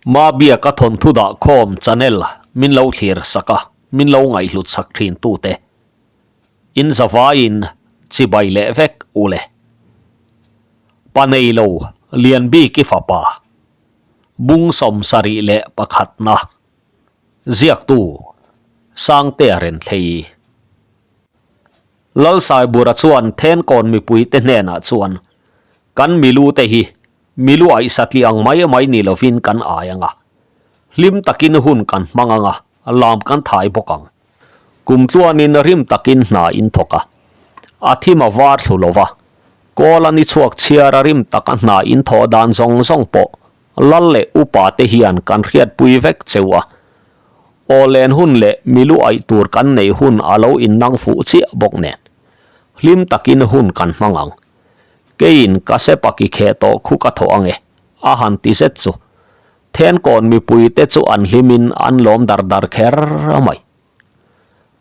Mabiaka thawnthu dah khawm channel min lo thlir sak a, min lo ngaihhlut sak thin tute in zavaiin chibai leh vek u le. Pa nei lo Lianbiki fapa bung 71 na ziaktu Sangtea Renthlei. Lalsaibura chuan Thenkawn mipuite hnenah chuan, Kan milute hi milu aih satli ang mai mai ni lovin kan ai ang a, hlim takin hun kan hmang ang a, lam kan thai bawk ang. Kum tluanin rim takin hna in thawk a, a thim a var thlu lo va, kawl a ni chhuak chhiar a rim taka hna in thawh dan zawng zawng pawh Lal leh upa te hian kan hriatpui vek cheu a, aw len hun leh milu aih tur kan neih hun a lo innang fuh chiah bawk nen, hlim takin hun kan hmang ang. Keiin ka sepa ki kheh tawh khu ka thawh ange, a han ti zet chu. Thenkawn mipui te chu an hlimin an lawm dar dar kher mai.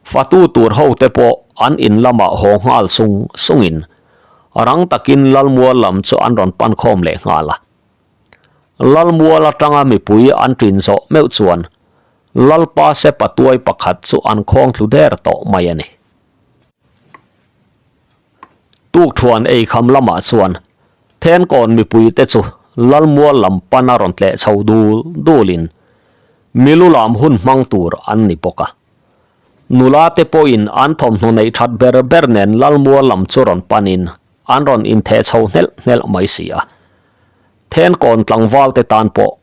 Fatu tur ho te pawh an in lamah haw nghal sung sungin rang takin Lalmual lam chu an rawn pan khawm leh nghal a. Lalmual atanga mipui an ṭin zawh meuh chuan Lalpa sepa tuai pakhat chu an khawng thlu der tawh mai a ni. Tukthuan eikham lamah chuan Thenkawn mipuite chu Lalmual lam pana rawn tleh chho dul dulin milu lam hun hmang tur an ni bawk a. Nula te pawhin an thawmhnaw neih that ber ber nen Lalmual lam chu rawn panin an rawn intheh chho hnelh hnelh mai si a. Thenkawn tlangval te tan pawh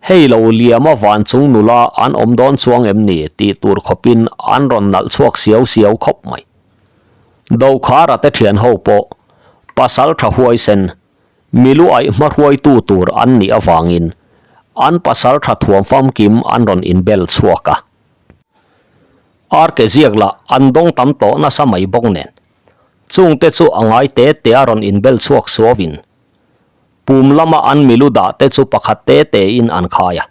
hei lo liama van chung nula an awm dawn chuang em ni tih tur khawpin an rawn nalh chhuak siau siau khawp mai. Dokhara te thian ho pawh pasal tha huaisen milu aih hmahruaitu tur an nih avangin an pasal tha thuam famkim an rawn inbel chhuak a. Arke ziak lah an dawng tam tawh nasa mai bawk nen chungte chu a ngai te te a rawn inbel chhuak suavin pum lama an milu dah te chu pakhat te te in an khai a.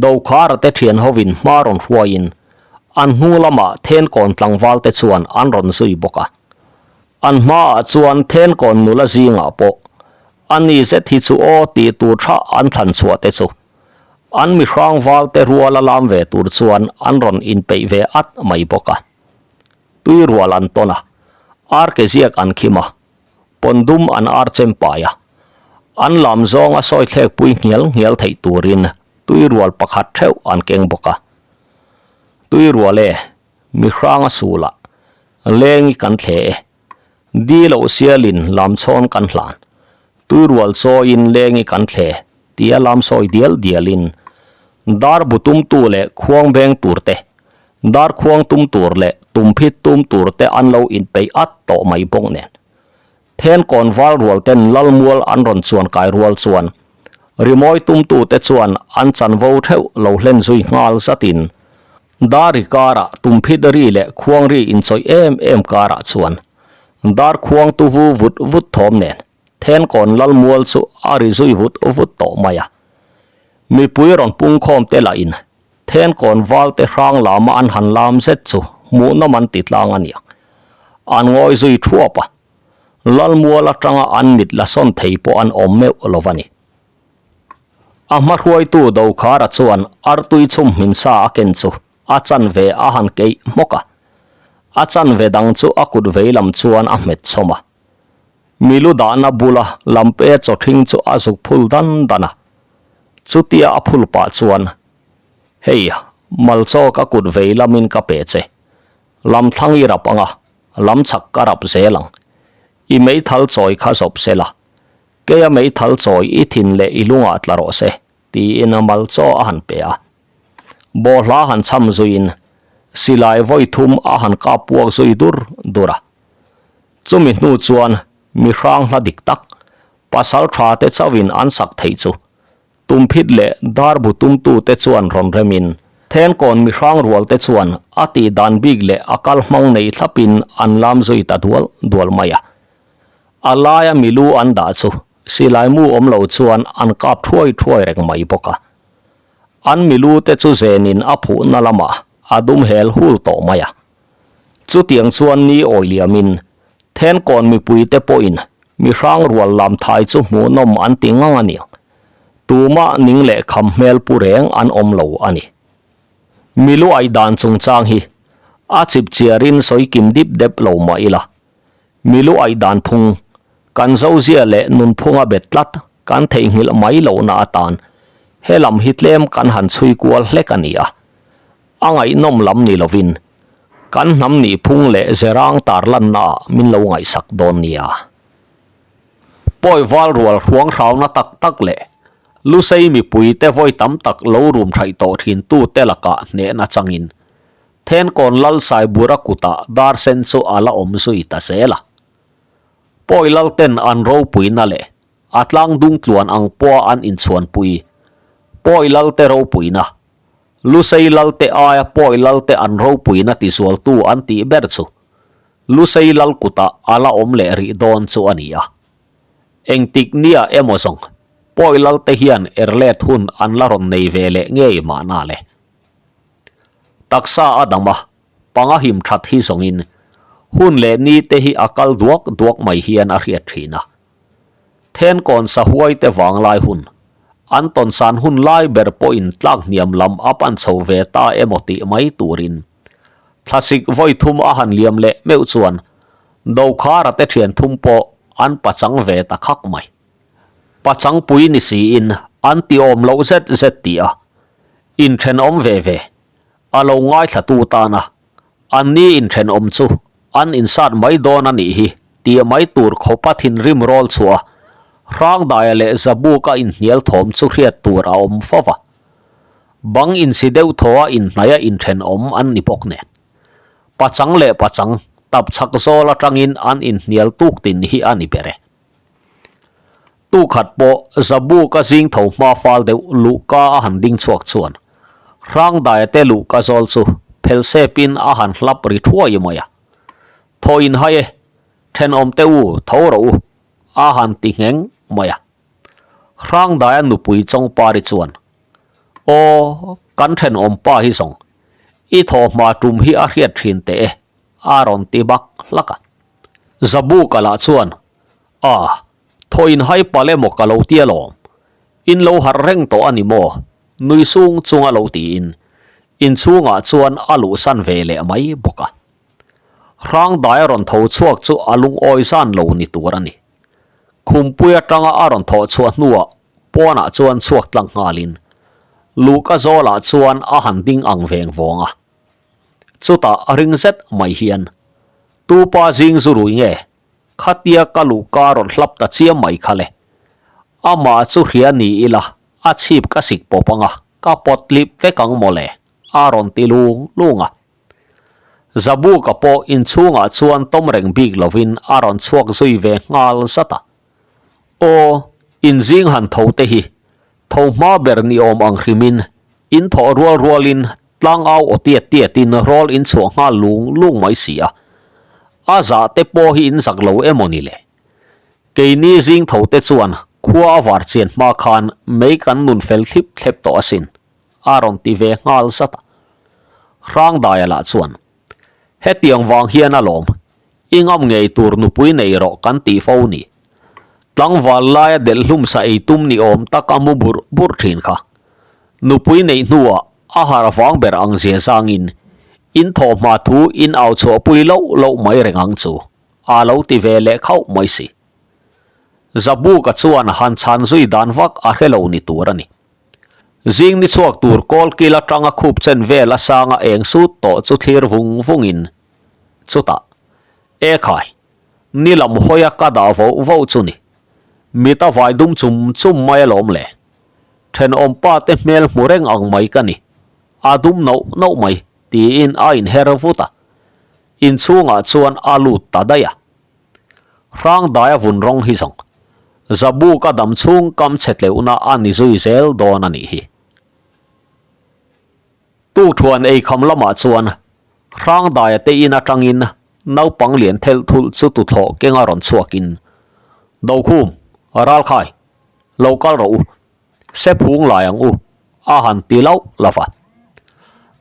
Dokhara te thian hovin hma rawn hruaiin an hnu lamah Thenkawn tlangval te chuan an rawn zui bawk a. An hmaah chuan Thenkawn nula zingah pawh a ni zet hi chu aw tih tur tha an thlan chhuah te chu an mihrang val te ruala lam ve tur chuan an rawn inpeih ve at mai bawk a. Tui rual an tawn a, arke ziak an khim a, pawn dum an ar chem pai a, an lam zawnga sawi thlek pui nghial nghial theih turin tui rual pakhat theuh an keng bawk a. Tui rual e, mi hranga sulah lengi kan thle e, di loh sialin lam chhawn kan hlan, tui rual chawiin lengi kan thle tia lam sawi dial dialin dar bu tumtu leh khuang beng tur te, dar khuang tum tur leh tumphit tum tur te an lo inpeih at tawh mai bawk nen. Thenkawn val rual ten Lalmual an rawn chuan kai rual chuan rimawi tumtu te chuan an chanvo theuh lo hlen zui nghal zatin dar ri karah tumphit ri leh khuang ri inchawih em em karah chuan dar khuang tu vu vut vut thawm nen Thenkawn Lalmual chu a ri zui vut vut tawh mai a. Mipui rawn pungkhawm te lahin Thenkawn val te hrang lama an han lam zet chu hmuhnawm an ti tlang a nia. An ngawi zui thuap a, Lalmual atanga an mit la sawn thei pawh an awm meuh lo va ni. A hmahruaitu Dokhara chuan artui chhum hmin sa a ken chu a chanve a han keih hmawk a, a chanve dang chu a kut vei lam chuan a hmet chhawm a. Milu dahna bula lampe chaw thing chu a zuk phul dan dan a, chutia a phul pah chuan, Hei, malchaw ka kut vei lamin ka pe che, lam thlang i rap ang a, lam chhak ka rap zel ang. I meithal chawi kha zawp se la, keia meithal chawi i thin leh i lungah tla rawh se, tiin malchaw a han pe a. Bawhhla han chham zuiin silai vawi thum a han kap puak zui dur dur a. Chumi hnu chuan mi hrang hla dik tak, pasal tha te chauhin an sak theih chu Tumphit leh darbu tumtute chuan rawn remin, Thenkawn mi hrang rual te chuan a tih dan bik leh a kal hmang nei thlapin an lam zui ta dual dual mai a. A laia milu an dah chu silai mu awm lo chuan an kap thuai thuai reng mai bawk a. An milu te chu zenin a phuhna lamah a dum hel hul tawh mai a. Chutiang chuan ni awi liamin Thenkawn mipuite pawhin mi hrang rual lam thai chu hmuhnawm an ti ngang a ni. Tumah ning leh kham hmel pu reng an awm lo a ni. Milu aih dan chungchang hi a chip chiarin sawi kim dip dep lo mah ila, milu aih dan phung, kan zozia leh nunphunga bet tlat kan theihnghilh mai lohna atan he lam hi tlem kan han chhui kual hlek a ni a. A ngaihnawm lam ni lovin kan hnam nihphung leh zerang tarlannaah min lo ngaihsak dawn nia. Pawi val rual hruang hrauna tak tak leh Lusei mipui te vawi tam tak lo rum thaih tawh thin tu te lakah hnehna changin Thenkawn Lal Saibura kutah dar sen chu a la awm zui ta zel a. Pawi lal ten an ropuina leh a tlang dung tluan ang pawha an inchhuanpui Pawi lal te ropuina, Lusei lal te aia Pawi lal te an ropuina tizualtu an tih ber chu Lusei lal kutah a la awm leh rih dawn chu a ni a. Engtik nia emaw zawng, Pawi lal te hian erlet hun an la rawn nei ve leh ngei mahna le. Taksa a dam a, panga him that hi zawngin hun leh ni te hi a kal duak duak mai hian a hriat thin a. Thenkawn sahuai te vanglai hun, an tawnsan hun lai ber pawhin tlak hniam lam a pan chho ve ta emaw tih mai turin Thlasik vawi thum a han liam leh meuh chuan Dokhara te thian thum pawh an pachang ve ta khak mai. Pachang pui ni siin an ti awm loh zet zet tih a inthenawm ve ve a lo ngaithla tu tan a, anni inthenawm chu an insat mai dawn a nih hi tih mai tur khawpa thinrim rawl chhuah a Hrangdaia leh Zabuka inhnial thawm chu hriat tur a awm fo va. Bang insi deuh thaw a inhnaih a inthenawm an ni bawk nen. Pachang leh pachang tap chhak zawl atangin an inhnial tuk tin hi a ni ber e. Tukhat pawh Zabuka zing tho hma fal deuh luhka a han ding chhuak chuan Hrangdaia te luhka zawl chu phel sepin a han hlap ri thuai mai a. Thaw inhai e, thenawm te u tho rawh u a han ti ngheng mai a. Hrangdaia nupui Chawngpari chuan, Aw, kan thenawm pa hi zawng, i thawhhma tum hi a hriat thin teh e, a rawn ti bak hlak a. Zabuka lah chuan, A, thaw inhai palh emaw ka lo ti alawm, in lo harh reng tawh a ni maw? nui sung chunga lo tiin inchhungah chuan a luhsan ve leh mai bawk a. Hrangdaia rawn tho chhuak chu a lungawi zan lo ni tur a ni. Khumpui atanga a rawn thawh chhuah hnuah pawnah chuan chhuak tlang nghalin Luka zawlah chuan a han ding ang veng vawng a. Chutah ring zet mai hian, Tupa zing zu rui nge? Khatia ka luhka rawn hlap ta chiam mai kha le. Amah chu hria ni ila a chhip ka sik pawp anga ka pawt lip vek ang mawle, a rawn ti lung lung a. Zabuka pawh inchhungah chuan tawm reng bik lovin a rawn chhuak zui ve nghal zat a. Aw, inzing han tho te hi, tho hma ber ni awm ang hrimin, in thawh rual rualin tlang au aw tiat tiatin rawl in chhuah nghal lung lung mai si a. A zah te pawh hi in zak lo emaw ni le? Keini zing tho te chuan khua a var chian hma khan mei kan nun fel thlip thlep tawh asin. a rawn ti ve nghal zat a. Hrangdaia lah chuan, Hetiang vang hian alawm, i ngam ngei tur nupui nei rawh kan tih fo ni. Tlangval laia delh hlum sa ei tum ni awm tak a mu burh burh thin kha. Nupui neih hnuah a har vang ber ang zia zangin in thawhhma thu in au chhuahpui loh loh mai reng ang chu, a lo ti ve leh khauh mai si. Zabuka chuan han chhan zui dan vak a hre lo ni tur a ni. Zing ni chhuak tur kawl kil atanga khup chen vel a sanga eng sut tawh chu thlir vung vungin chutah E khai, ni lam hawia ka dah voh voh chu ni. Mit a vai dum chum chum mai alawm le. Thenawm pa te hmel hmu reng ang mai ka ni. A dum noh noh mai tiin a inher vut a. Inchhungah chuan a lut ta daih a. Hrangdaia vun rawng hi zawng Zabuka dam chhung kam chhe tleuhna a ni zui zel dawn a nih hi. Tukthuan eikham lamah chuan Hrangdaia te in atangin naupang lian thelh thulh chu tuthlawh kenga rawn chhuakin, Dokhum, Ralkhai, lo kal rawh u, se phung lai ang u, a han ti lauh lauh a.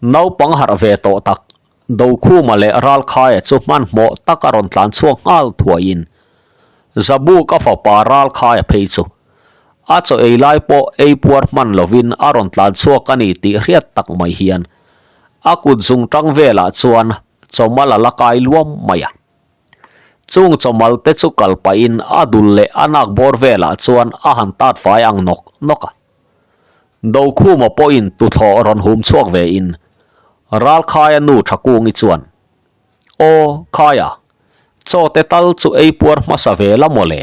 Naupang harh ve tawh tak Dokhuma leh Ralkhaia chu hmanhmawh tak a rawn tlan chhuak nghal thuaiin Zabuka fapa Ralkhaia phei chu. A chaw ei lai pawh ei puar hman lovin a rawn tlan chhuak a ni tih hriat tak mai hian a kut zung tang velah chuan chawmal a la kai luam mai a. Chung chawmal te chu kal pahin a dul leh a nak bawr velah chuan a han tat fai ang nawk nawk a. Dokhuma pawhin tuthlawh rawn hum chhuak ve in Ralkhaia nu Thakungi chuan, Aw, Khaia, chaw te tal chu ei puar hmasa ve la maw le?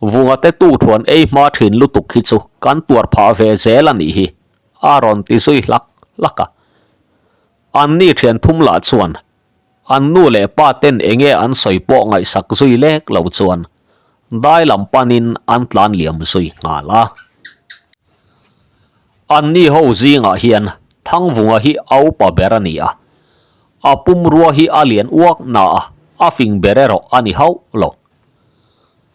Vunga te tuthuan ei hma thin lutuk hi chu kan tuar phah ve zel a nih hi, a rawn ti zui hlak hlak a. Anni thian thum lah chuan an nu leh pa ten enge an sawi pawh ngaihsak zui lek lo chuan dai lam panin an tlan liam zui nghal a. Anni ho zingah hian Thangvunga hi a upa ber a ni a, a pumrua hi a lian uak na a, a fing ber erawh a ni hauh lo.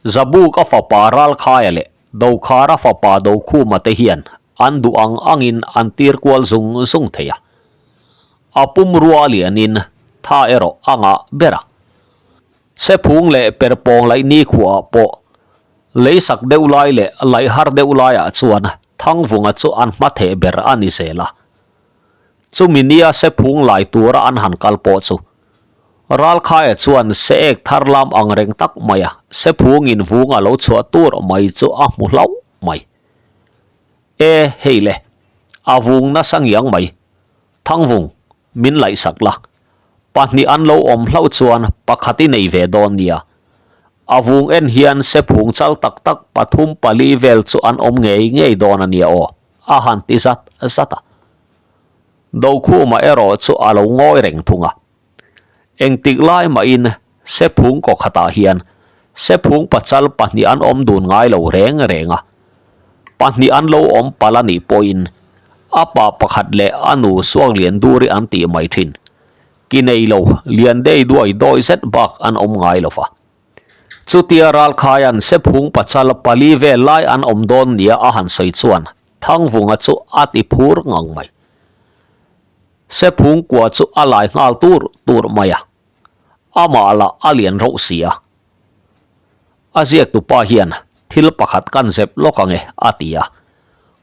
Zabuka fapa Ralkhaia leh Dokhara fapa Dokhuma te hian an duh ang angin an tir kual zung zung thei a. A pumrua lianin tha erawh a ngah ber a. Sephung leh perpawng laih nikhuaah pawh leisak deuh lai leh laih har deuh laiah chuan Thangvunga chu an hma theh ber a ni zel a. Chumi nia Sephung lai tura an han kal pawh chu Ralkhaia chuan se ek thar lam ang reng tak maia Sephungin vung a lo chhuah tur mai chu a hmu hlauh mai. E, hei le, a vung nasa ngiang mai. Thangvung, min laihsak la. Pahnih an lo awm hlauh chuan pakhat i nei ve dawn nia. A vung en hian Sephung chal tak tak pathum pali vel chu an awm ngei ngei dawn a nia aw, a han ti zat zat a. Dokhuma erawh chu a lo ngawi reng thung a. Engtik lai mahin Sephung kaw khatah hian Sephung pachal pahnih an awm dun ngai lo reng reng a. Pahnih an lo awm palh a nih pawhin a pa pakhat leh a nu Suanglian Duri an tih mai thin. Ki nei lo lian dei duai dawi zet bak an awm ngai lo va. Chutia Ralkhaia'n Sephung pachal pali vel lai an awm dawn nia a han sawi chuan Thangvunga chu a ti phur ngang mai. Sephung kua chu a lai nghal tur tur mai a, amah lah a lian rauh si a. A ziaktupa hian thil pakhat kan zep lawk ang e a ti a,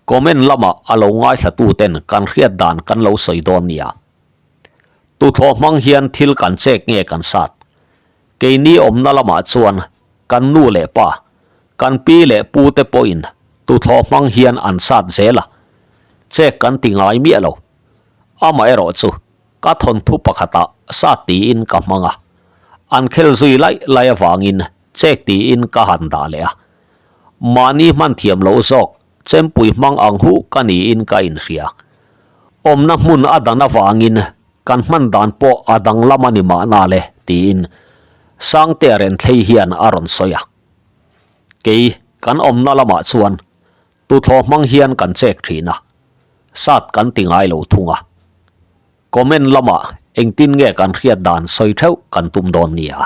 comment lamah a lo ngaithlatuten kan hriat dan kan lo sawi dawn nia. Tuthlawh hmang hian thil kan chek nge kan sat? Keini awmna lamah chuan kan nu leh pa, kan pi leh pu te pawhin tuthlawh hmang hian an sat zel a, chek kan ti ngai miah lo. Amaherawh chu ka thawnthu pakhatah sat tiin ka hmang a, an khel zui laih laih avangin chek tiin ka han dah leh a. Mahni hman thiam loh zawk chempui hmang ang huh ka niin ka inhria. Awmna hmun a dan avangin Kan hman dan pawh a danglam a ni mahna le, tiin Sangtea Renthlei hian a rawn sawi a. Kei kan awmna lamah chuan tuthlawh hmang hian kan chek thin a, sat kan ti ngai lo thung a. Comment lamah engtin nge kan hriat dan sawi theuh kan tum dawn nia.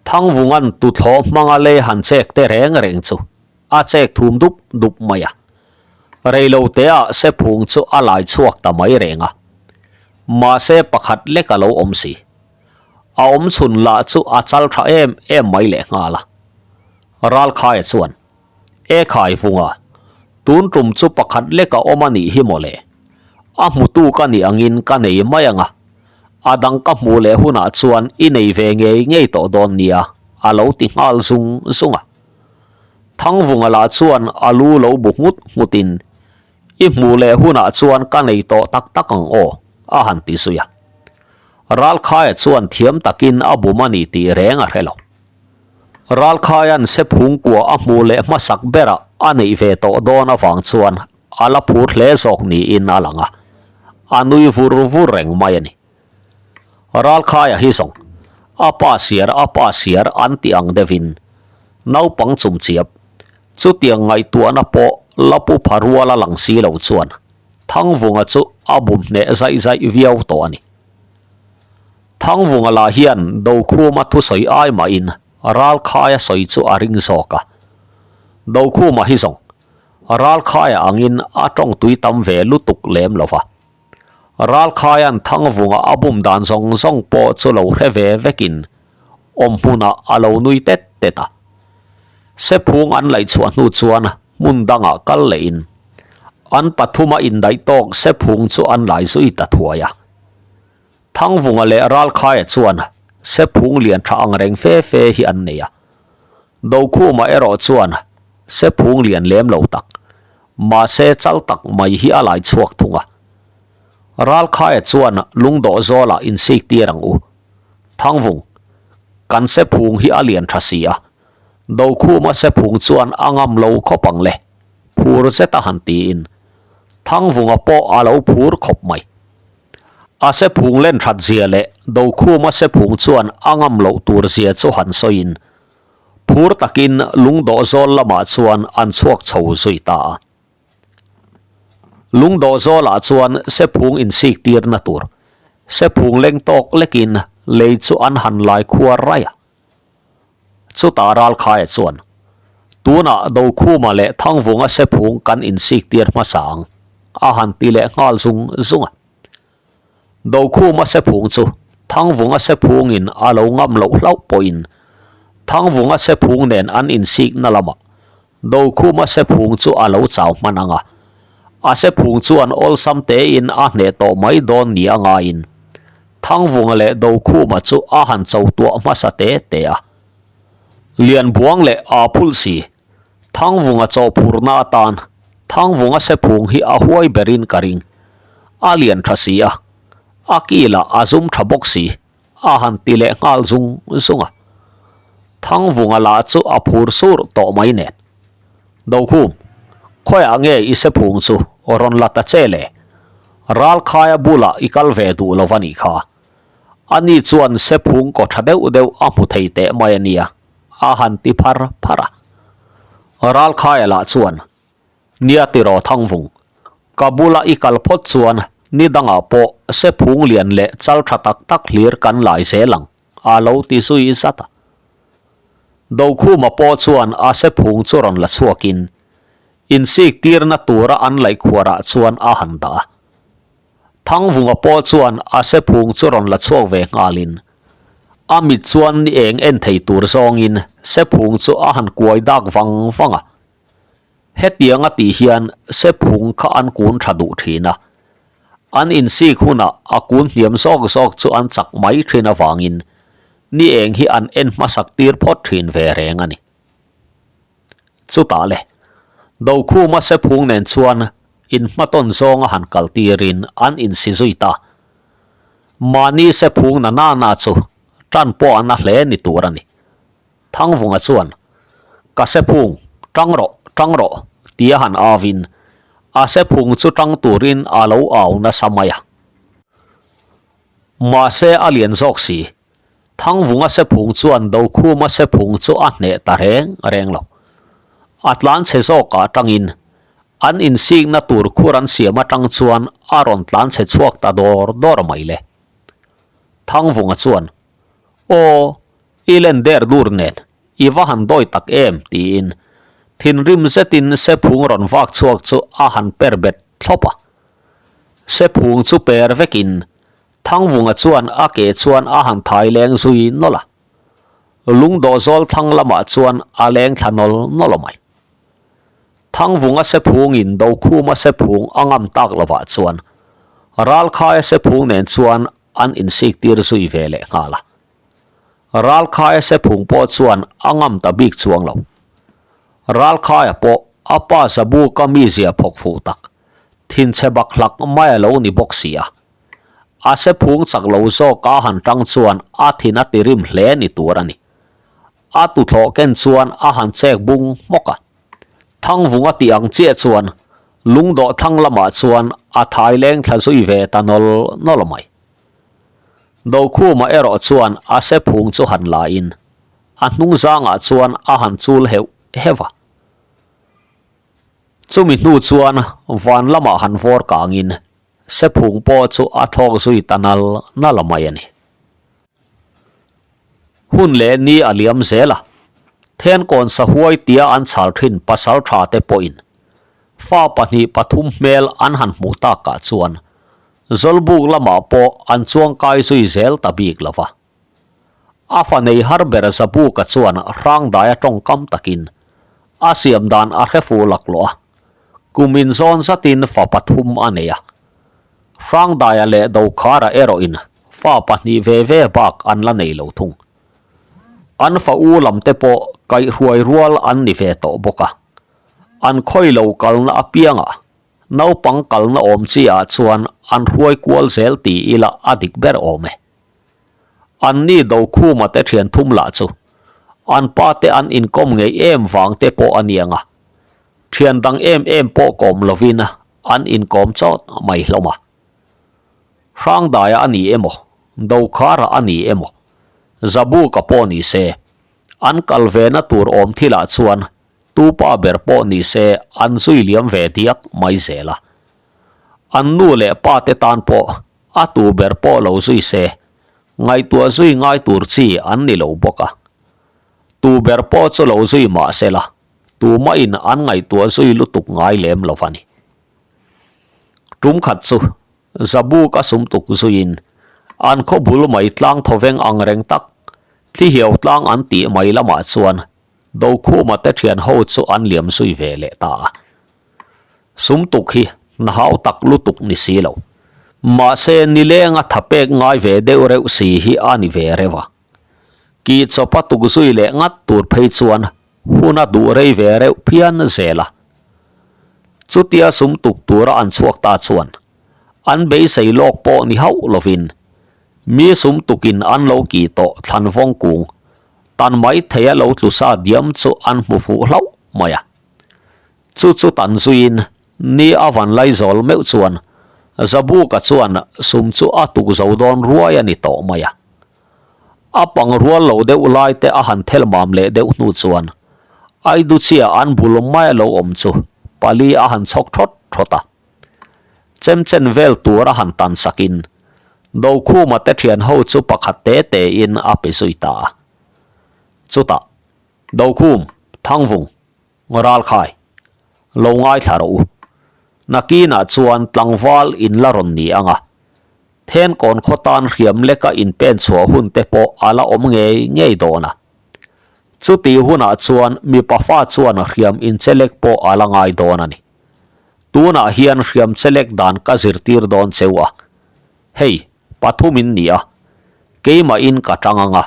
Thangvunga'n tuthlawh hmanga lei han chek te reng reng chu a chek thum dup dup mai a. Reiloteah Sephung chu a lai chhuak ta mai reng a. Mahse pakhat lek a lo awm si. A awm chhun lah chu a chal tha em em mai lehnghal a. Ralkhaia chuan, E khai vunga, tun tum chu pakhat lek a awm a nih hi mawle. A hmutu ka nih angin ka nei mai ang a. A dang ka hmuh leh hunah chuan i nei ve ngei ngei tawh dawn nia, a lo ti nghal zung zung a. Thangvunga lah chuan a lu lo bu nghut nghutin, I hmuh leh hunah chuan ka nei tawh tak tak ang aw, a han ti zui a. Ralkhaia chuan thiam takin a bum a ni tih reng a hre lo. Ralkhaia'n Sephung kua a hmuh leh hmasak berah a neih ve tawh dawn avang chuan a la phur hle zawk niin a lang a, a nui vur vur reng mai a ni. Ralkhaia hi zawng, a pa siar a pa siar an tih ang deuhin naupang chumchiap, chutiang ngaihtuahna pawh la pu pha rual a lang si lo chuan Thangvunga chu a bum hneh zaih zaih viau tawh a ni. Thangvunga lah hian Dokhuma thusawi ai mahin Ralkhaia sawi chu a ring zawk a. Dokhuma hi zawng Ralkhaia angin a tawng tui tam ve lutuk lem lo va. Ralkhaia'n Thangvunga a bum dan zawng zawng pawh chu lo hre ve vekin awm hmunah a lo nui tet tet a. Sephung an laih chhuah hnu chuan hmun dangah kal lehin an pathuma indaih tawk Sephung chu an lai zui ta thuai a. Thangvunga leh Ralkhaia chuan Sephung lian tha ang reng fe fe hi an nei a. Dokhuma erawh chuan Sephung lian lem lo tak, mahse chal tak mai hi a lai chhuak thung a. Ralkhaia chuan lungdawh zawlah insik tir ang u. Thangvung, kan Sephung hi a lian tha si a, Dokhuma Sephung chuan a ngam lo khawp ang le, phur zet a han tiin Thangvunga pawh a lo phur khawp mai. A Sephung len that zia leh Dokhuma Sephung chuan a ngam loh tur zia chu han sawiin phur takin lungdawh zawl lamah chuan an chhuak chho zui ta a. Lungdawh zawlah chuan Sephung insik tirna tur Sephung leng tawk lekin lei chu an han lai khuar raih a. Chutah Ralkhaia chuan, Tunah Dokhuma leh Thangvunga Sephung kan insik tir hmasa ang, a han ti leh nghal zung zung a. Dokhuma Sephung chu Thangvunga Sephungin a lo ngam loh hlauh pawhin Thangvunga Sephung nen an insikna lamah Dokhuma Sephung chu a lo chau hman ang a, a Sephung chuan awlsam tein a hneh tawh mai dawn ni a ngaiin Thangvunga leh Dokhuma chu a han cho tuah hmasa te te a. Lianbuang leh aa phulh si, Thangvunga chaw phurna atan Thangvunga Sephung hi a huai berin ka ring. A lian tha si a, a kilah a zum tha bawk si, a han ti leh nghal zung zung a. Thangvunga lah chu a phur sur tawh mai nen. Dokhum, khawiah nge i Sephung chu rawn la ta che le? Ralkhaia bulah i kal ve duh lo va nih kha. Ani chuan Sephung kaw tha deuh deuh a hmu thei teh mai a nia, a han ti phar phar a. Ralkhaia lah chuan, Nia tiraw Thangvung, ka bula i kal phawt chuan ni dangah pawh Sephung lian leh chal tha tak tak hlir kan lai zel ang, a lo ti zui zat a. Dokhuma pawh chuan a Sephung chu rawn la chhuakin, insik tirna tura an laih khuarah chuan a han dah a. Thangvunga pawh chuan a Sephung chu rawn la chhuak ve nghalin, a mit chuan ni eng en thei tur zawngin Sephung chu a han kuai dak vang vang a. Hetiang a tih hian Sephung kha an kun tha duh thin a, an insik hunah a kun hniam zawk zawk chu an chak mai thin avangin ni eng hi an en hmasak tir phawt thin ve reng a ni. Chutah le, Dokhuma Sephung nen chuan inhmatawn zawnga han kal tirin an insi zui ta. Mahni Sephung na na na chu tan pawh a na hle ni tur a ni. Thangvunga chuan, Ka Sephung, tang rawh, tang rawh, tia han auin a Sephung chu tang turin a lo au nasa mai a. Mahse a lian zawk si, Thangvunga Sephung chuan Dokhuma Sephung chu a hneh ta reng reng lo. A tlan chhe zawkah tangin an insikna tur khur an siam atang chuan a rawn tlan chhe chhuak ta dawr dawr mai le. Thangvunga chuan, Aw, i len der dur nen, i va han dawi tak em? tiin thinrim zetin Sephung rawn vak chhuak chu a han per bet thlawp a. Sephung chu per vekin Thangvunga chuan a ke chuan a han thai leng zui nawlh a, lungdawh zawl thlang lamah chuan a leng thla nawl nawlh a mai. Thangvunga Sephungin Dokhuma Sephung a ngam tak lovah chuan Ralkhaia Sephung nen chuan an insik tir zui ve leh nghal a. Ralkhaia Sephung pawh chuan a ngam ta bik chuang lo. Ralkhaia pawh a pa Zabuka mizia phawk fuh tak, thinchhe bak hlak mai a lo ni bawk si a. A sephung chak lo zawk a han tang chuan a thin a ti rim hle ni tur a ni. A tuthlawh ken chuan a han chek bung hmawk a. Thangvung a tih ang chiah chuan lungdawh thlang lamah chuan a thai leng thla zui ve ta nawl nawl mai. Dokhuma erawh chuan a sephung chu han la in a hnung zangah chuan a han chul heuh heuh a. Chumi hnu chuan van lamah han vawr kangin Sephung pawh chu a thlawk zui ta nal nal mai a ni. Hun leh ni a liam zel a, Thenkawn sahuai tia an chhal thin pasal tha te pawhin fa pahnih pathum hmel an han hmuh takah chuan Zawlbuk lamah pawh an chuangkai zui zel ta bik lo va. A fa nei har ber Zabuka chuan hrangdaia tawngkam takin. A siam dan a hre fuh laklawh a, kum inzawn zatin fa pathum a nei a. Hrangdaia leh Dokhara erawhin fa pahnih ve ve bak an la nei lo thung. An fa u lam te pawh kaihhruai rual an ni ve tawh bawk a. An khawi lo kalna apiangah naupang kalna awm chi ah chuan an hruai kual zel ti ila a dik ber awm e. Anni Dokhuma te thian thum lah chu an pa te an inkawm ngei em vang te pawh a niang a, thian dang em em pawh kawm lovin an inkawm chawt mai hlawm a. Hrangdaia a ni emaw, Dokhara a ni emaw, Zabuka pawh ni se, an kal ve na tur awm thilah chuan tupa ber pawh ni se an zui liam ve diak mai zel a. An nu leh pa te tan pawh a tu ber pawh lo zui se, ngaihtuah zui ngai tur chi an ni lo bawk a. Tu ber pawh chu lo zui mah se la, tumahin an ngaihtuah zui lutuk ngai lem lo a ni. Tum khat chu Zabuk a sum tuk zuiin an khaw bul mai tlang thawveng ang reng tak, thlihiau tlang an tih mai lamah chuan Dokhuma te thian ho chu an liam zui ve leh ta a. Sum tuk hi hna hau tak lutuk ni si lo. Mahse nilenga tha pek ngai ve deuh reuh si hi a ni ve reuh a. Kih chawpa tuk zui leh ngat tur phei chuan hun a duh rei ve reuh phian zel a. Chutia sum tuk tura an chhuak ta chuan an beisei lawk pawh ni hauh lovin mi sum tukin an lo kih tawh thlan vawng kung tan mai theia lo tlu sa diam chu an hmu fuh hlauh mai a. Chu chu tan zuiin ni a van lai zawl meuh chuan Zabuka chuan sum chu a tuk zo dawn ruai a ni tawh mai a. A pang rual lo deuh lai te a han thel mam leh deuh hnu chuan Aiduchia an bul mai a lo awm chu pali a han chhawk thawt thawt a. Chemchen vel tur a han tan sakin Dokhuma te thian ho chu pakhat te te in a pe zui ta a. Chutah Dokhum, Thangvung, Ralkhai, lo ngaithla rawh u. Nakinah chuan tlangval in la rawn ni ang a, Thenkawn khaw tan hriam leka in pen chhuah hun te pawh a la awm ngei ngei dawn a. Chutih hunah chuan mipa fa chuan hriam inchelek pawh a la ngai dawn a ni. Tunah hian hriam chelek dan ka zirtir dawn cheu a, hei pathum in ni a, keimahin ka tang ang a,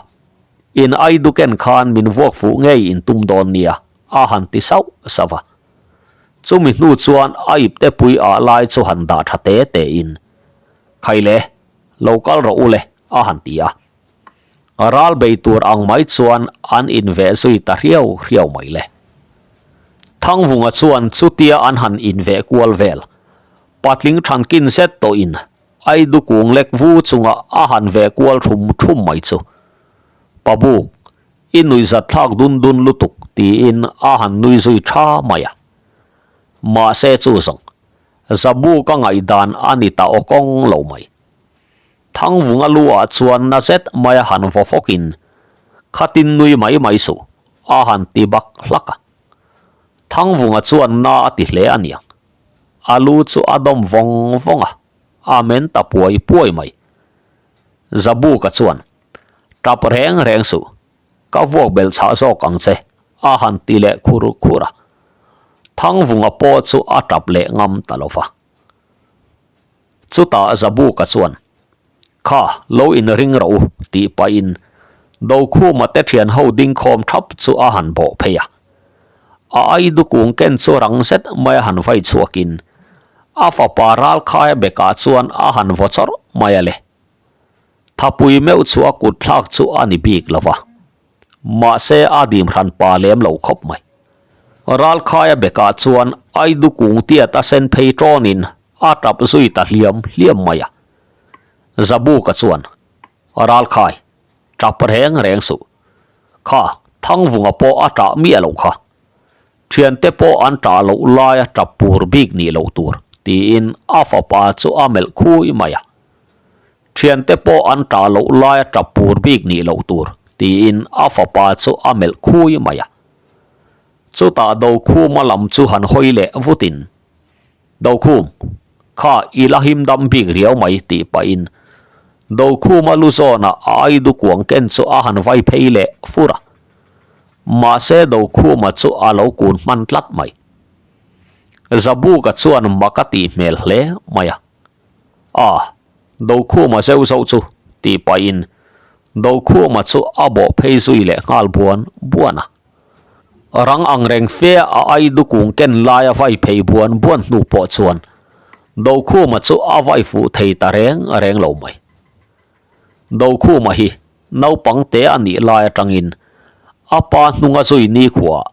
in aiduken khan min vuak fuh ngei in tum dawn nia, a han ti sauh sauh a. Chumi hnu chuan a ipte pui ah lai chu han dah tha te te in, Khaile, lo kal rawh u le, a han ti a. Ral bei tur ang mai chuan an inveh zui ta hriau hriau mai le. Thangvunga chuan chutia an han inveh kual vel, patling thankin zet tawhin Aidu kung lek vu chunga a han ve kual thum thum mai chu. Pabuk, i nuihzat thlak dun dun lutuk tiin a han nui zui tha mai a. Mahse chu zawng, Zabu ka ngaihdan a ni ta aw kawng lo mai. Thangvunga lu ah chuan na zet mai a han vaw fawkin, Khatin nui mai mai suh, a han ti bak hlak a. Thangvunga chuan na a ti hle a niang. A lu chu a dawm vawng vawng a, a men ta puai puai mai. Zabuka chuan, Tap reng reng suh, ka vuak belh chhah zawk ang che, a han ti leh khur khur a. Thangvunga pawh chu a tap leh ngam ta lo va. Chutah Zabuka chuan, Kha, lo inring rawh u, tih pahin Dokhuma te thian ho ding khawm thap chu a han bawh phei a. A aidu kung ken chu rang zet mai a han vai chhuakin a fapa Ralkhaia bekah chuan a han vaw chawrh mai a le. Thapui meuh chu a kut thlak chu a ni bik lo va. Mahse a dim hran pa lem lo khawp mai. Ralkhaia bekah chuan aidu kung tiat a sen phei tawnin a tap zui ta hliam hliam mai a. Zabuka chuan, Ralkhai, tap reng reng suh. Kha, Thangvunga pawh a tah miah loh kha. Thiante pawh an tah loh laia tap pur bik nih loh tur, tiin a fapa chu a melh khui mai a. Thiante pawh an tah loh laia tap pur bik nih loh tur, tiin a fapa chu a melh khui mai a. Chutah Dokhuma lam chu han hawi leh vutin, Dokhum, kha i la him dam bik riau mai tih pahin Dokhuma lu zawnah a aidu kuang ken chu a han vai phei leh fur a. Mahse Dokhuma chu a lo kun hman tlat mai. Zabuka chuan mak a tih hmel hle mai a. A, Dokhuma zeuh zauh chu tih pahin Dokhuma chu a bawh phei zui leh nghal buan buan a. Rang ang reng fe a ai dukung ken laia vai phei buan buan hnu pawh chuan Dokhuma chu a vai fuh thei ta reng reng lo mai. Dokhuma hi naupang te a nih lai atangin a pa hnunga zui nikhua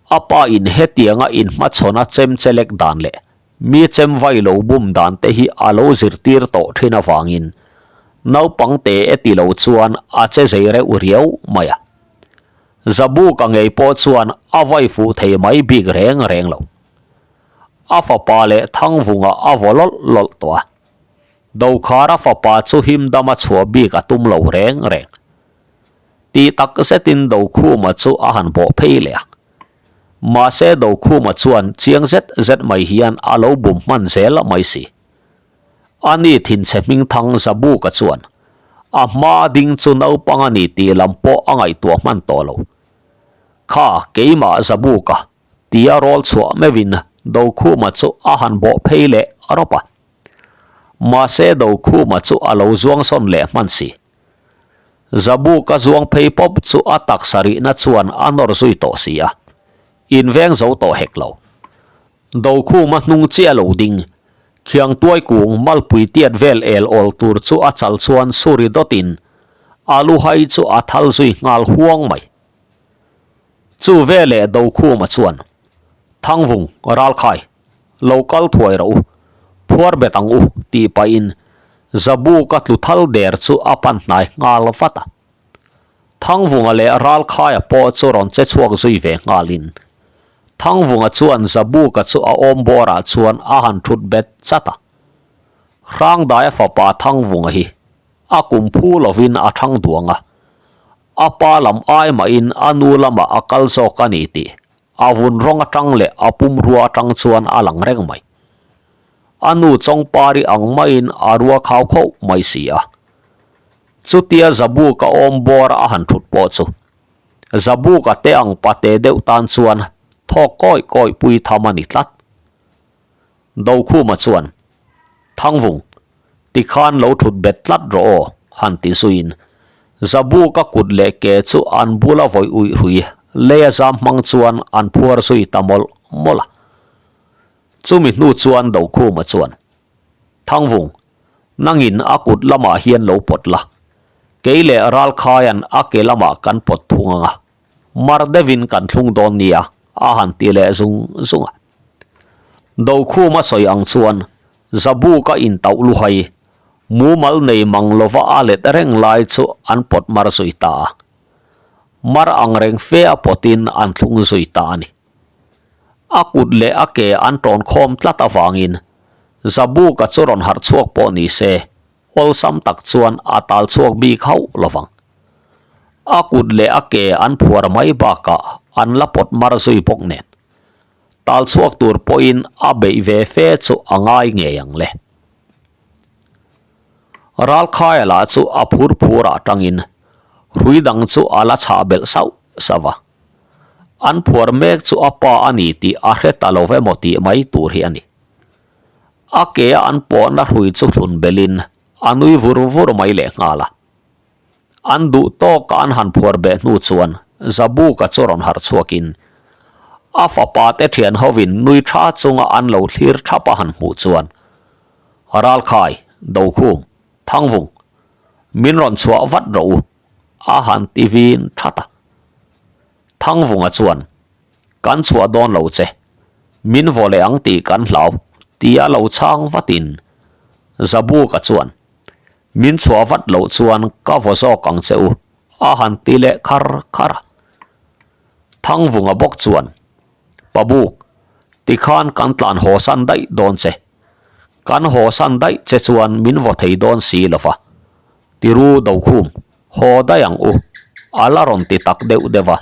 a pa in hetianga inhmachhawna chem chelek dan leh mi chem vai lo bum dan te hi a lo zirtir tawh thin avangin naupang te e ti lo chuan a che zei reuh riau mai a. Zabuka ngei pawh chuan a vai fuh thei mai bik reng reng lo. A fapa leh Thangvunga a vaw lawlh lawlh tawh a. Dokhara fapa chu him dama chhuah bik a tum lo reng reng. Tih tak zetin Dokhuma chu a han bawh phei leh a. Mahse Dokhuma chuan chiang zet zet mai hian a lo bum hman zel mai si. A ni thinchhe hmingthang Zabuka chuan a hma ding chu naupang a ni tih lam pawh a ngaihtuah hman tawh lo. Kha keimah Zabuka tia rawl chhuah meuhin Dokhuma chu a han bawh phei leh rawp a. Mahse Dokhuma chu a lo zuang sawn leh hman si. Zabuka zuang phei pawp chu a taksa rihna chuan a nawr zui tawh si a, inveng zo tawh hek lo. Dokhuma hnung chiah lo ding, khiang tuai kung malpui tiat vel el awl tur chu a chal chuan suri dawtin a luhai chu a thal zui nghal huang mai. Chu veleh Dokhuma chuan, Thangvung, ralkhai, lo kal thuai rawh u, phuar bet ang u, tih pahin Zabuka tlu thal der chu a pan hnai nghal vat a. Thangvunga leh Ralkhaia pawh chu rawn che chhuak zui ve nghalin Thangvunga chuan Zabuka chu a awm bawrah chuan a han thut bet chat a. Hrangdaia fapa Thangvunga hi a kum phu lovin a thang duang a, a pa lam ai mahin a nu lamah a kal zawk a ni tih a vun rawng atang leh a pumrua atang chuan a lang reng mai. A nu chawngpari ang maiin a rua khau khauh mai si a. Chutia Zabuka awm bawr a han thut pawh chu Zabuka te ang pate deuh tan chuan thawk kawi kawi pui tham a ni tlat. Dokhuma chuan, Thangvung, tikhan lo thut bet tlat rawh aw, han ti zuiin Zabuka kut leh ke chu an bula vawi uih hrui leia zam hmang chuan an phuar zui ta mawlh mawlh a. Chumi hnu chuan Dokhuma chuan, Thangvung, nangin a kut lamah hian lo pawt la, kei leh Ralkhaia'n a ke lamah kan pawt thung ang a, mar deuhin kan thlung dawn nia, a han ti leh zung zung a. Dokhuma sawi ang chuan Zabuka intauh luhai, mumal nei mang lova a let reng lai chu an pawt mar zui ta a. Mar ang reng fe a pawtin an thlung zui ta a ni. A kut leh a ke an tawn khawm tlat avangin Zabuka chu rawn harh chhuak pawh ni se, awlsam tak chuan a tal chhuak bik hauh lo vang. A kut leh a ke an phuar mai bakah an la pawt mar zui bawk nen, tal chhuak tur pawhin a beih ve fe chu a ngai ngei ang le. Ralkhaia lah chu a phur phur ah tangin hrui dang chu a la chhah belh sauh sauh a. An phuar mek chu a pa a ni tih a hre ta lo emaw tih mai tur hi a ni. A ke a an pawhna hrui chu thlun belin a nui vur vur mai leh nghal a. An duh tawka an han phuar beh hnu chuan Zabuka chu rawn harh chhuakin a fapa te thian hovin nui tha chunga an lo thlir thap a han hmuh chuan Ralkhai, Dokhum, Thangvung, min rawn chhuah vat rawh u a han ti vin that a. Thangvunga chuan, Kan chhuah dawn lo che, min vaw leh ang tih kan hlau, tia lo chhang vatin Zabuka chuan, Min chhuah vat loh chuan ka vaw zawk ang che u, a han ti leh khar khar a. Thangvunga bawk chuan, Pabuk, tikhan kan tlan haw san daih dawn che. Kan haw san daih che chuan min vaw thei dawn si lo va. Tiru Dokhum, haw daih ang u, a la rawn ti tak deuh deuh a.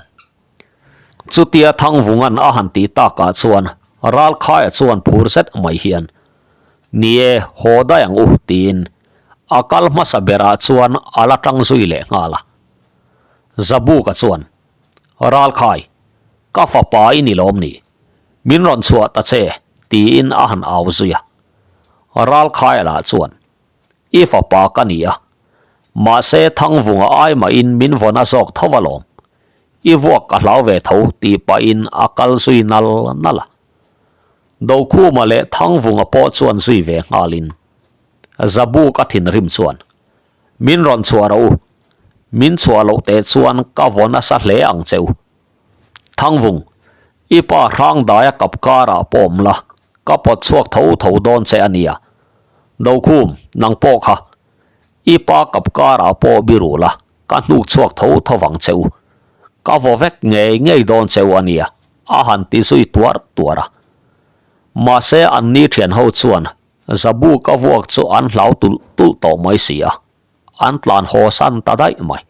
Chutia Thangvunga'n a han tih takah chuan Ralkhaia chuan phur zet mai hian, Ni e, haw daih ang u, tiin a kal hmasa berah chuan a la tang zui leh nghal a. Zabuka chuan. Ralkhai, ka fapa i ni lawm ni? Min rawn chhuah ta che, tiin a han au zui a. Ralkhaia lah chuan, I fapa ka ni a, mahse Thangvunga ai mahin min vawn a zawk tho alawm. I vuak ka hlau ve tho, tih pahin a kal zui nal nal a. Dokhuma leh Thangvunga pawh chuan zui ve nghalin, Zabuk a thinrim chuan, Min rawn chhuah rawh u. Min chhuah loh teh chuan ka vaw nasa hle ang che u. Thangvung, i pa Hrangdaia kap karah pawm la, ka pawt chhuak tho tho dawn che a nia. Dokhum, nang pawh kha, i pa kap karah pawh biru la, ka hnuk chhuak tho tho vang che u. Ka vaw vek ngei ngei dawn che u a nia, a han ti zui tuar tuar a. Mahse anni thian ho chuan Zabuk a vuak chu an hlau tulh tulh tawh mai si a, an tlan haw san ta daih mai.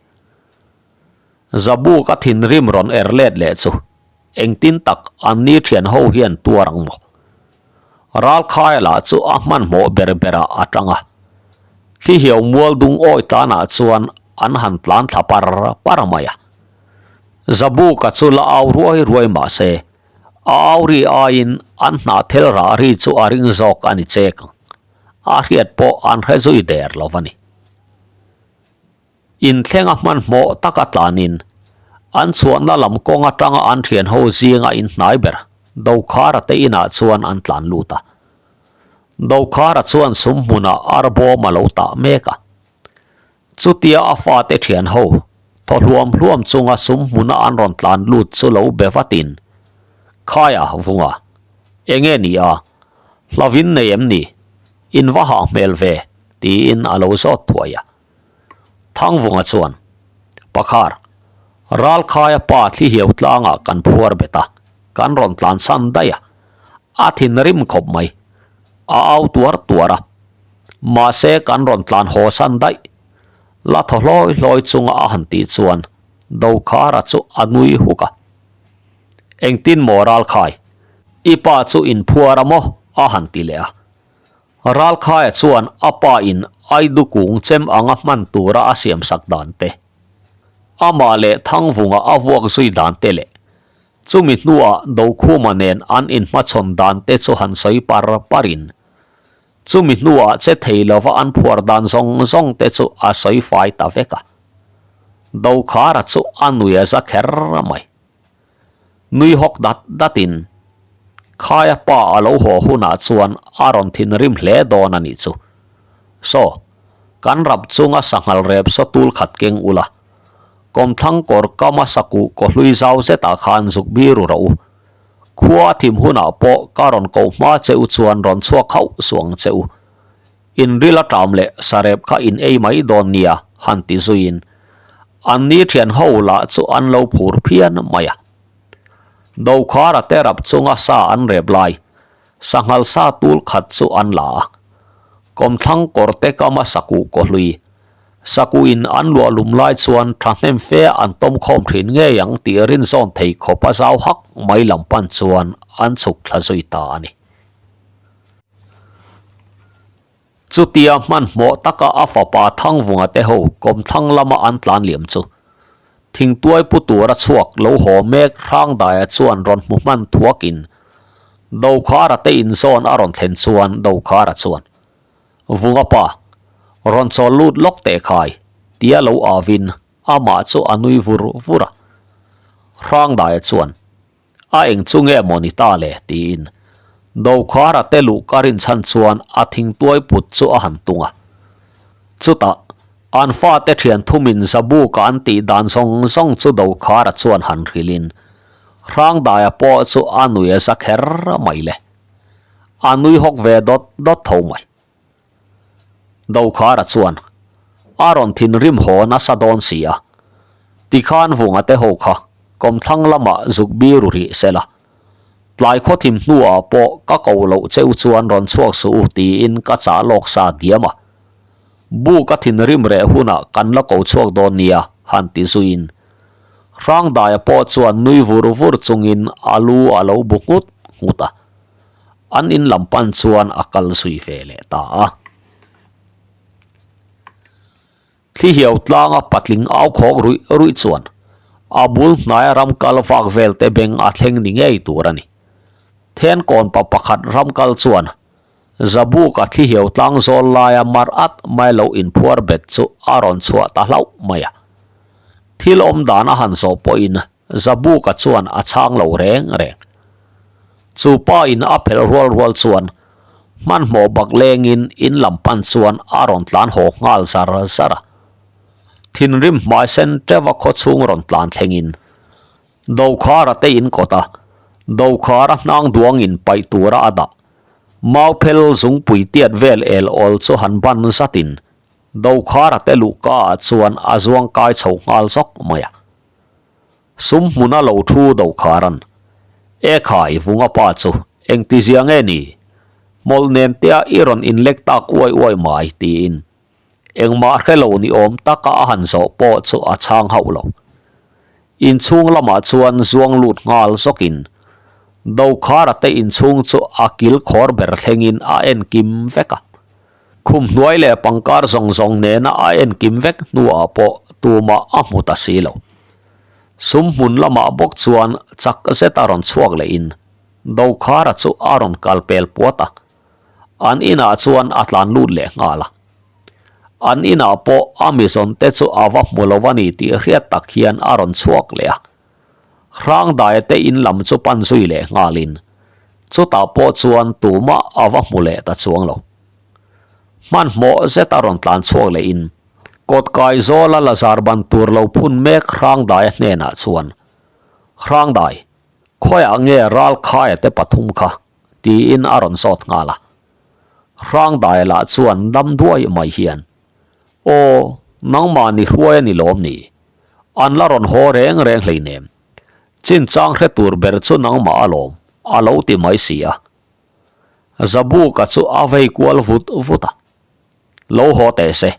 Zabuk a thinrim rawn er let leh chu engtin tak an ni thian ho hian tuar ang maw? Ralkhaia lah chu a hmanhmawh ber berah a tang a, thlihiau mual dung awi tlanah chuan an han tlan thla par par mai a. Zabuka chu la au ruai ruai mah se, A au ri aiin an hnahthel rah ri chu a ring zawk a ni chek ang. A hriat pawh an hre zui der lo a ni. Inthlenga hmanhmawh taka tlanin an chhuahna lam kawng atanga an thianho zinga inhnai ber Dokhara te inah chuan an tlan lut a. Dokhara chuan sum hmunah arbawm a lo tah mek a. Chutia a fate thianho thaw hluam hluam chunga sum hmuna an rawn tlan lut chu lo be vatin, Khaia, Vunga, enge ni a? Hlavin nei em ni? In va hah hmel ve, tiin a lo zawt thuai a. Thangvunga chuan, Pakhar, Ralkhaia pa thlihiau tlangah kan phuar bet a, kan rawn tlan san daih a, a thinrim khawp mai. A au tuar tuar a, mahse kan rawn tlan haw san daih. La thaw hlawi hlawi chunga a han tih chuan Dokhara chu a nui huk a. Engtin maw Ralkhai, i pa chu inphuar a maw? a han ti leh a. Ralkhaia chuan a pa in Aidu kung chem anga hman tura a siamsak dan te, amah leh Thangvunga a vuak zui dan te leh Chumi hnuah Dokhuma nen an inhmachhawn dan te chu han sawi par parin, chumi hnuah che thei lova an phuar dan zawng zawng te chu a sawi fai ta vek a. Dokhara chu a nui a za kher mai. Nui hawk dat datin, Khaia pa a lo haw hunah chuan a rawn thinrim hle dawn a nih chu. Saw, kan rap chunga sanghal rep saw tul khat keng ula, Kawmthlang kawr kama sakuh kawhlui zau zetah khan zuk biru rawh u. Khua thim hunah pawh ka rawn koh hma che u chuan rawn chhuak hauh suh ang che u. In ril a ṭam leh sarep kha in ei mai dawn nia, han ti zuiin an ni ṭhian ho lah chu an lo phur phian mai a. Dokhara te rap chunga sa an rep lai, sanghal sa tul khat chu an la a. Kawmthlang kawr te kama sakuh kawhlui Sakuin an luah lum lai chuan thahnem fe an tawm khawm thin ngei ang tih rinzawn thei khawp a zau hak mai lam pan chuan an chhuk thla zui ta a ni. Chutia hmanhmawh taka a fapa Thangvunga te ho kawmthlang lama an tlan liam chu thingtuai pu tura chhuak lo haw mek Hrangdaia chuan rawn hmu hman thuakin Dokhara te inzawn a rawn thlen chuan Dokhara chuan Vunga pa, rawn chawl lut lawk teh khai, tia lo avin amah chu a nui vur vur a. Hrangdaia chuan, A eng chu nge maw ni ta le? tiin Dokhara te luh ka rinchhan chuan a thingtuai put chu a han tung a. Chutah, an fate thian thumin Zabuka an tih dan zawng zawng chu Dokhara chuan han hrilhin Hrangdaia pawh chu a nui a za kher mai le. A nui hawk ve dawt dawt tho mai. Dokhara chuan a rawn thinrim haw nasa dawn si a, tikhan vunga te ho kha kawmthlang lamah zuk biru rih se la, tlai khawthim hnuah pawh ka ko loh cheu chuan rawn chhuak suh u tiin ka chah lawk sa diam a. Bu ka thinrim reh hunah kan la ko chhuak dawn nia han ti zuiin Hrangdaia pawh chuan nui vur vur chungin a lu a lo bu nghut nghut a, an in lam pan chuan a kal zui ve leh ta a. Thlihiau tlanga patling au khawk ruih ruih chuan A bul hnaia ram kal vak vel te beng a thleng ni ngei tur a ni. Thenkawn pa pakhat ram kal chuan Zabuka thlihiau tlang zawl laia mar at mai lo inphuar bet chu a rawn chhuah ta hlauh mai a. Thil awm dan a han zawh pawhin Zabuka chuan a chhang lo reng reng. Chu pa in a phelh rual rual chuan hmanhmawh bak lengin in lam pan chuan a rawn tlan haw nghal zar zar a. Thinrim hmai sen teuh a khaw chhung rawn tlan thlengin Dokhara te in kawt a, Dokhara hnang duang in paih tura a dah. Mauphel zungpui tiat vel el awl chu han ban zatin Dokhara te luhka ah chuan a zuang kai chho nghal zawk mai a. Sum hmuna lo thu Dokharan, E khai, Vunga pa chu engtizia nge ni? Hmawlh nen tea i rawn inlek tak uai uai mai, tiin Engmah hre lo ni awm taka a han zawh pawh chu a chhang hauh lo. Inchhung lamah chuan zuang lut nghal zawkin Dokhara te inchhung chu a kil khawr ber thlengin a en kim vek a. Khum hnuai leh pangkar zawng zawng nena a en kim vek hnuah pawh tumah a hmu ta si lo. Sum hmun lamah bawk chuan chak zeta rawn chhuak lehin Dokhara chu a rawn kal pel puat a. An inah chuan a tlan lut leh nghal a. An inah pawh a mizawn te chu a va hmu lo a ni tih hriat tak hian a rawn chhuak leh a. Hrangdaia te in lam chu pan zui leh nghalin chutah pawh chuan tumah a va hmu leh ta chuang lo. Hmanhmawh zet a rawn tlan chhuak lehin kawtkai zawla Lazar ban tur lo phun mek Hrangdaia hnenah chuan, Hrangdai, khawiah nge Ralkhaia te pathum kha? Tiin a rawn zawt nghal a. Hrangdai lah chuan dam duai mai hian, Aw, nangmah ni hruai a ni lawm ni? An la rawn haw reng reng hleinem. Chinchang hre tur ber chu nangmah alawm, a lo ti mai si a. Zabuka chu a vei kual vut vut a. Lo haw teh se,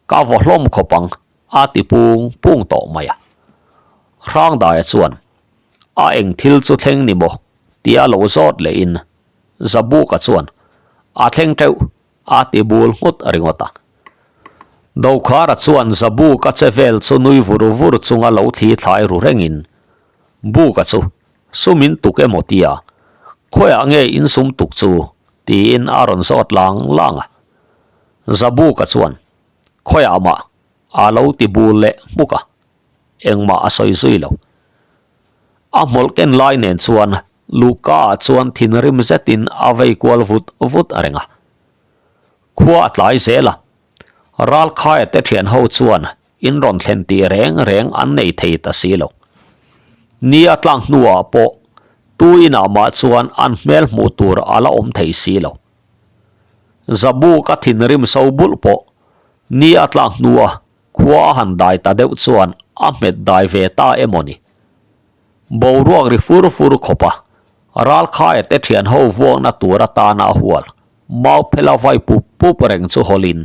ka vaw hlawm khawp ang, a ti pung pung tawh mai a. Hrangdaia chuan, A eng thil chu thleng ni maw? Tia lo zawt lehin Zabuka chuan a thleng teuh a ti bul nghut ringawt a. Dokhara chuan Zabuka che vel chu nui vur vur chunga lo thli thlai ru rengin Buka chu sum in tuk emaw tia khawiah nge in sum tuk chu tiin a rawn zawt lang lang a. Zabuka chuan khawiah mah a lo ti bul leh hmuk a. Engmah a sawi zui lo. A hmawlh ken lai nen chuan Luka ah chuan thinrim zetin a vei kual vut vut a reng a. Khua a tlai zel a, Ralkhaia te thian ho chuan in rawn thlen tih reng reng an nei thei ta si lo. Ni a tlang hnuah pawh tu inah mah chuan an hmel hmuh tur a la awm thei si lo. Zabuk a thinrim so bulh pawh ni a tlak hnua Khua a han dai ta deuh chuan a hmet dai ve ta emaw ni? Boruak ri fur fur khawp a, Ralkhaia te thian ho vuakna tur atana a hual Mauphela vai pup pup reng chu hawlin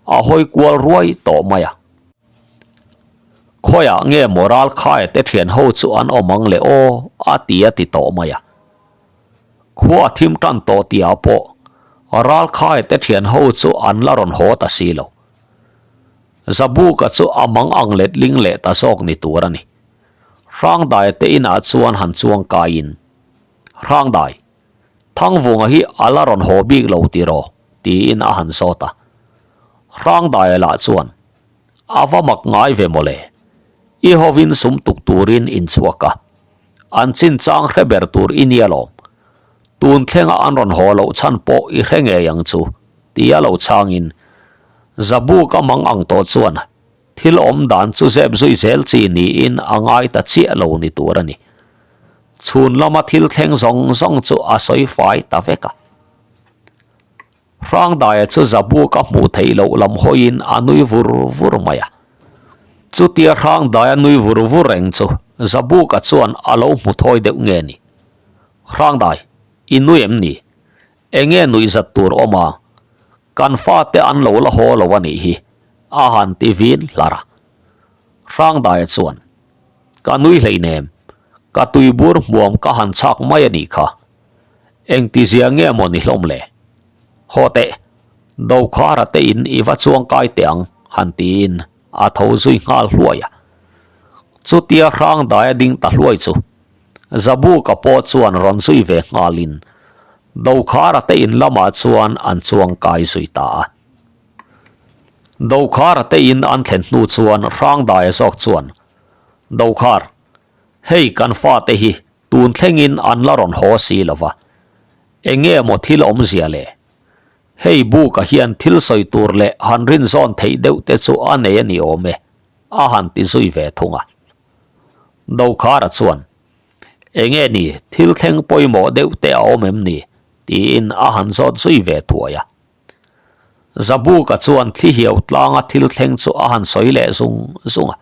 a hawi kual ruai tawh mai a. Khawiah nge maw Ralkhaia te thian ho chu an awm ang le aw a ti a ti tawh mai a. Khua a thim tan tawh tihah pawh Ralkhaia te thian ho chu an la rawn haw ta si lo. Zabuka chu a mang ang letling leh ta zawk ni tur a ni. Hrangdaia te inah chuan han chuang kaiin, Hrangdai, Thangvunga hi a la rawn haw bik lo tiraw? tiin a han zawt a. Hrangdaia lah chuan, A va mak ngai ve mawle, i hovin sum tuk turin in chhuak a, an chinchang hre ber tur i nia lawm. Tun thlenga an rawn haw loh chhan pawh i hre ngei ang chu, tia lo chhangin Zabuka mang ang tawh chuan thil awm dan chu zep zui zel chi niin a ngai ta chiah lo ni tur a ni. Chhun lama thil thleng zawng zawng chu a sawi fai ta vek a. Hrangdaia chu Zabuka hmuh theih loh lam hawiin a nui vur vur mai a. Chutia Hrangdaia nui vur vur reng chu Zabuka chuan a lo hmu thawi deuh nge ni? Hrangdai, i nui em ni? Enge nuihzat tur awm a? Kan fate an lo la haw lo a nih hi, a han ti vin hlar a. Hrangdaia chuan, Ka nui hleinem, ka tuibur hmuam ka han chhak mai a nih kha. Engtizia nge maw ni hlawm le? Haw teh, Dokhara te in i va chuang kai teh ang, han tiin a tho zui nghal hluai a. Chutia Hrangdaia ding ta hluai chu Zabuka pawh chuan rawn zui ve nghalin Dokhara te in lamah chuan an chuang kai zui ta a. Dokhara te in an thlen hnu chuan Hrangdaia zawk chuan, Dokhar, hei kan fate hi tun thlengin an la rawn haw si lo va, enge maw thil awmzia le? Hei buka hian thil sawi tur leh han rinzawn theih deuh te chu a nei a ni awm e, a han ti zui ve thung a. Dokhara chuan, Enge ni, thil thleng pawimawh deuh te a awm em ni? tiin a han zawt zui ve thuai a. Zabuka chuan thli hiau tlanga thil thleng chu a han sawi leh zung zung a.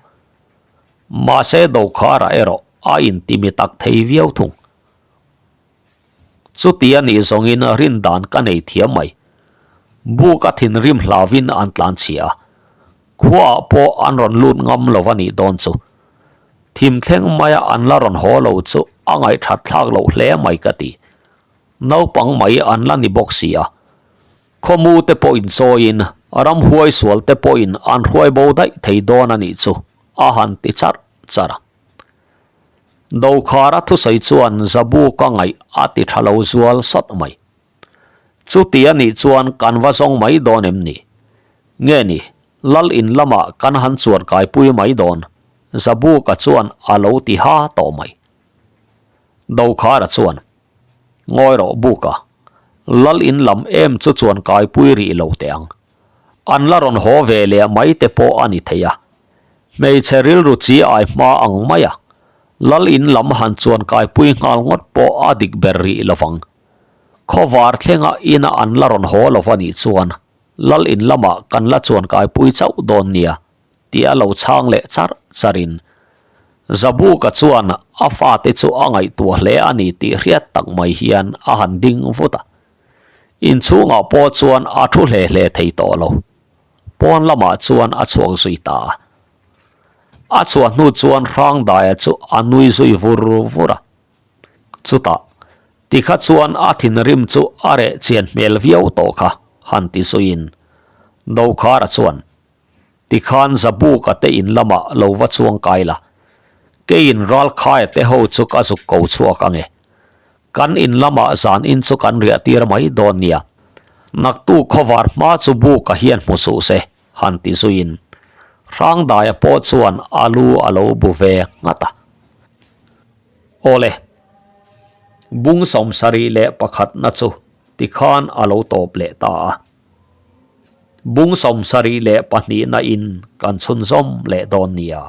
Mahse Dokhara erawh a intimi tak thei viau thung. Chuti a nih zawngin rin dan ka nei thiam mai. Buk a thinrim hlauvin an tlan chhia a, khuaah pawh an rawn lut ngam lo a nih dawn chu. Thim thleng maia an la rawn haw lo chu a ngaihthat thlak loh hle mai ka ti. Naupang mai an la ni bawk si a. Khawmu te pawhin chawiin ramhuai sual te pawhin an hruai bo daih thei dawn a nih chu a han ti charh charh a. Dokhara thusawi chuan Zabu ka ngaih a ti tha lo zual sawt mai. Chuti a nih chuan kan va zawng mai dawn em ni? Nge ni, Lal in lamah kan han chuan kaipui mai dawn, Zabuka chuan a lo ti ha tawh mai. Dokhara chuan, Ngawi rawh Buka, Lal in lam em chu chuan kaipui rih lo teh ang. An la rawn haw ve leh mai te pawh a ni thei a. Hmeichhe rilru chi ai hma ang mai a, Lal in lam han chuan kaipui nghal ngawt pawh a dik ber rih lo vang. Khawvar thlenga ina an la rawn haw lo va nih chuan Lal in lamah kan la chuan kaipui chauh dawn nia tih a lo chhang leh char charin Zabuka chuan a fate chu a ngaihtuah hle a ni tih hriat tak mai hian a han ding vut a. Inchhungah pawh chuan a thu hle hle thei tawh lo. Pawn lamah chuan a chhuak zui ta a. A chhuah hnu chuan Hrangdaia chu a nui zui vur vur a. Chutah, tikha chuan a thinrim chu a reh chian hmel viau tawh kha, han ti zuiin Dokhara chuan, Tikhan Zabuka te in lamah lo va chuang kai la, keiin Ralkhaia te ho chu ka zuk ko chhuak ange. Kan in lamah zan in chu kan riah tir mai dawn nia. Naktu khawvar hma chu Buka hian hmu suh se, han ti zuiin Hrangdaia pawh chuan a lu a lo bu ve nghat a. Awle, bung 71na chu tikhan a lo tawp leh ta a. Bung 72na in kan chhunzawm leh dawn nia.